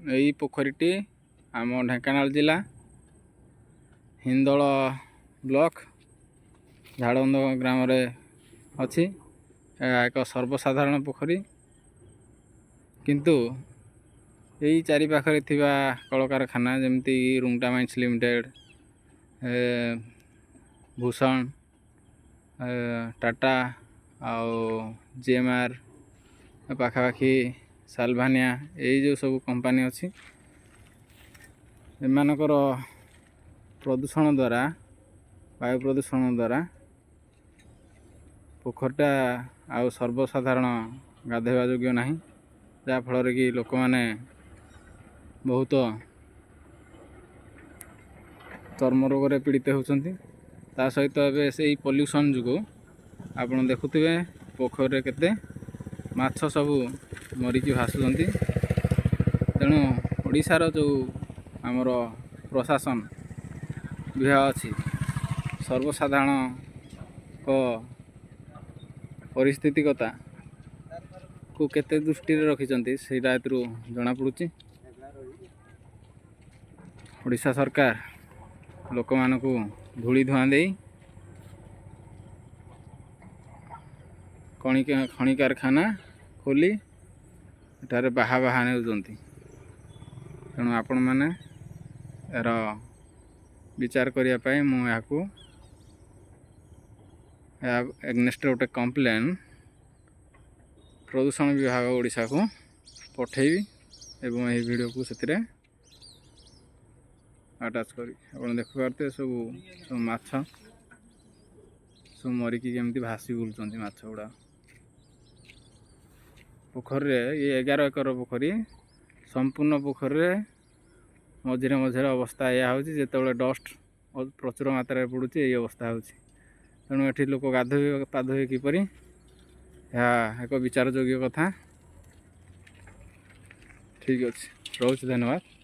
ଏଇ ପୋଖରୀଟି ଆମ ଢେଙ୍କାନାଳ ଜିଲ୍ଲା ହିନ୍ଦୋଳ ବ୍ଲକ ଝାଡ଼ବନ୍ଧ ଗ୍ରାମରେ ଅଛି। ଏହା ଏକ ସର୍ବସାଧାରଣ ପୋଖରୀ, କିନ୍ତୁ ଏଇ ଚାରିପାଖରେ ଥିବା କଳକାରଖାନା, ଯେମିତି ରୁଙ୍ଗଟା ମାଇନ୍ସ ଲିମିଟେଡ଼୍, ଭୂଷଣ, ଟାଟା ଆଉ ଜିଏମ୍ଆର୍, ପାଖାପାଖି ସାଲଭାନିଆ, ଏଇ ଯେଉଁ ସବୁ କମ୍ପାନୀ ଅଛି, ଏମାନଙ୍କର ପ୍ରଦୂଷଣ ଦ୍ୱାରା, ବାୟୁ ପ୍ରଦୂଷଣ ଦ୍ୱାରା ପୋଖରୀଟା ଆଉ ସର୍ବସାଧାରଣ ଗାଧୋଇବା ଯୋଗ୍ୟ ନାହିଁ, ଯାହାଫଳରେ କି ଲୋକମାନେ ବହୁତ ଚର୍ମ ରୋଗରେ ପୀଡ଼ିତ ହେଉଛନ୍ତି। ତା ସହିତ ଏବେ ସେଇ ପଲ୍ୟୁସନ୍ ଯୋଗୁଁ ଆପଣ ଦେଖୁଥିବେ ପୋଖରୀରେ କେତେ ମାଛ ସବୁ ମରିକି ଭାସୁଛନ୍ତି। ତେଣୁ ଓଡ଼ିଶାର ଯେଉଁ ଆମର ପ୍ରଶାସନ ବିଭାଗ ଅଛି, ସର୍ବସାଧାରଣଙ୍କ ପରିସ୍ଥିତିକତାକୁ କେତେ ଦୃଷ୍ଟିରେ ରଖିଛନ୍ତି, ସେଇଟା ଏଥିରୁ ଜଣାପଡ଼ୁଛି। ଓଡ଼ିଶା ସରକାର ଲୋକମାନଙ୍କୁ ଧୂଳି ଧୂଆଁ ଦେଇ ଖଣି କାରଖାନା ଖୋଲି ଏଠାରେ ବାହା ବାହା ନେଉଛନ୍ତି। ତେଣୁ ଆପଣମାନେ ଏହାର ବିଚାର କରିବା ପାଇଁ ମୁଁ ଏହାକୁ ଏହା ଏଗନେଷ୍ଟରେ ଗୋଟେ କମ୍ପ୍ଲେନ୍ ପ୍ରଦୂଷଣ ବିଭାଗ ଓଡ଼ିଶାକୁ ପଠେଇବି ଏବଂ ଏହି ଭିଡ଼ିଓକୁ ସେଥିରେ ଆଟାଚ୍ କରିବି। ଆପଣ ଦେଖିପାରୁଥିବେ, ସବୁ ସବୁ ମାଛ ସବୁ ମରିକି କେମିତି ଭାସି ବୁଲୁଛନ୍ତି ମାଛ ଗୁଡ଼ା ପୋଖରୀରେ। ଇଏ 11 ଏକର ପୋଖରୀ। ସମ୍ପୂର୍ଣ୍ଣ ପୋଖରୀରେ ମଝିରେ ମଝିରେ ଅବସ୍ଥା ଏଇଆ ହେଉଛି। ଯେତେବେଳେ ଡଷ୍ଟ ପ୍ରଚୁର ମାତ୍ରାରେ ପଡ଼ୁଛି, ଏଇ ଅବସ୍ଥା ହେଉଛି। ତେଣୁ ଏଠି ଲୋକ ଗାଧୋଇବେ ପାଧୋଇବେ କିପରି, ଏହା ଏକ ବିଚାରଯୋଗ୍ୟ କଥା। ଠିକ୍ ଅଛି, ରହୁଛି, ଧନ୍ୟବାଦ।